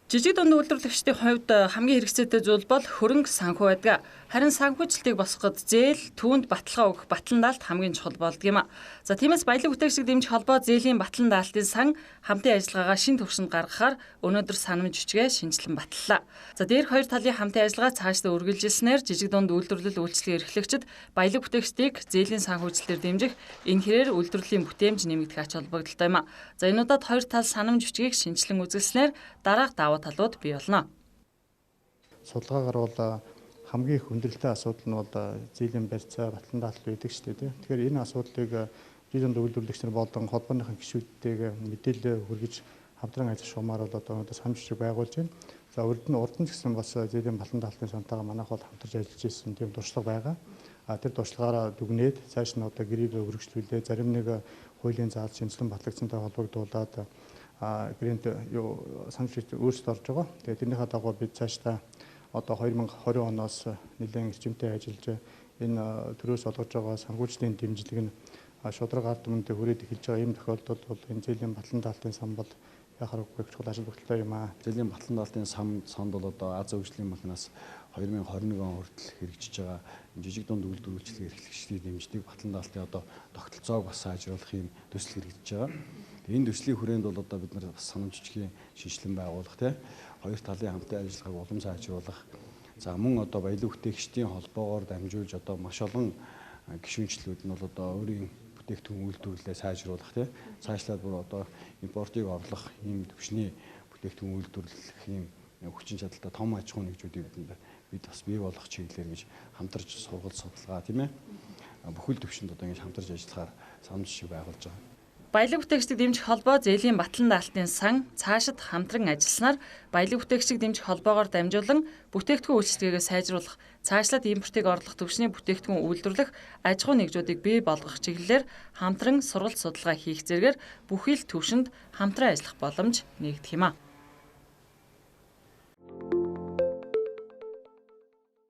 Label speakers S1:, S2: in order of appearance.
S1: Жижиг дунд үйлдвэрлэгчдийн хувьд хамгийн хэрэгцээтэй зүйл бол хөрөнгө санхүү байдаг. Харин санхүүжилтийг босгоход зээл, түүнд баталгаа өгөх батлан даалт хамгийн чухал болдог юм. За тиймээс баялаг бүтээгчдийг дэмжих холбоо зээлийн батлан даалтын сан хамтын ажиллагаагаа шинэ түвшинд гаргахаар өнөөдөр санамж бичгээ шинэчлэн баталлаа. За дээрх хоёр талын хамтын ажиллагаа цаашдаа үргэлжилснээр жижиг дунд үйлдвэрлэл үйлчилгээ эрхлэгчид баялаг бүтээгчдийг зээлийн санхүүжилтээр дэмжих энэ хэрээр үйлдвэрлэлийн бүтээмж нэмэгдэх ач холбогдолтой юм. За энэ удаад хоёр тал санамж бичгийг шинэчлэн үзэсгэлснээр дараах давуу талууд бий болно.
S2: Судалгаагаар бол хамгийн их хүндрэлтэй асуудал нь бол зээлийн барьцаа, батлан даалт байдаг шүү дээ. Тэгэхээр энэ асуудлыг жижиг дунд үйлдвэрлэгч нар болон холбооныхон гишүүдтэйгээ мэдээлэл хүргэж хамтран ажиллах шугамар бол одоо өнөөдөр санамж бичиг байгуулж байна. За урд нь ч гэсэн бас зээлийн батлан даалтын сантайгаа манайх бол хамтарч ажиллаж ирсэн тийм туршлага байгаа. А тэр туршлагаараа дүгнээд цааш нь одоо гэрээгээ өргөжлүүлээ, зарим нэг хуулийн заалт шинжилэн батлагдсантай холбогдуулаад гэрээнд юу санамж бичиг өөрчлөлт орж байгаа. Тэгээд тэрнийхээ дагуу бид цаашдаа одоо 2020 оноос нэлээд эрчимтэй ажиллаж энэ төрөөс олгож байгаа санхүүжилтийн дэмжлэг нь шударга ард түмэндээ хүрээд эхэлж байгаа ийм тохиолдолд бол энэ зээлийн батлан даалтын сан бол яхаарахгүй чухал ач холбогдолтой юм аа.
S3: Зээлийн батлан даалтын санд бол одоо Азийн хөгжлийн банкнаас 2021 он хүртэл хэрэгжиж байгаа жижиг дунд үйлдвэр үйлчилгээ эрхлэгчдийг дэмждэг батлан даалтын одоо тогтолцоог бас сайжруулах ийм төсөл хэрэгжиж байгаа. Энэ төслийн хүрээнд бол одоо бид нар бас санамж бичгийн шинэчлэн байгуулах тийм хоёр талын хамтын ажиллагааг улам сайжруулах. За мөн одоо баялаг бүтээгчдийн холбоогоор дамжуулж одоо маш олон гишүүнчлүүд нь бол одоо өөрийн бүтээгдэхүүн үйлдвэрлэлээ сайжруулах тийм цаашлаад бүр одоо импортыг орлох ийм түвшний бүтээгдэхүүн үйлдвэрлэх ийм хүчин чадалтай том аж ахуйн нэгжүүдийг бид бас бий болгох чиглэлээр гэж хамтарч сургалт судалгаа тийм бүхэл түвшинд одоо ингэж хамтарч ажиллахаар санамж шиг байгуулж байгаа.
S1: Баялаг бүтээгчдийг дэмжих холбоо зээлийн батлан даалтын сан цаашид хамтран ажилласанаар баялаг бүтээгчдийг дэмжих холбоогоор дамжуулан бүтээгдэхүүн үйлчилгээгээ сайжруулах, цаашлаад импортыг орлох түвшний бүтээгдэхүүн үйлдвэрлэх аж ахуйн нэгжүүдийг бий болгох чиглэлээр хамтран сургалт судалгаа хийх зэрэгээр бүхий л түвшинд хамтран ажиллах боломж нэгдэх юм.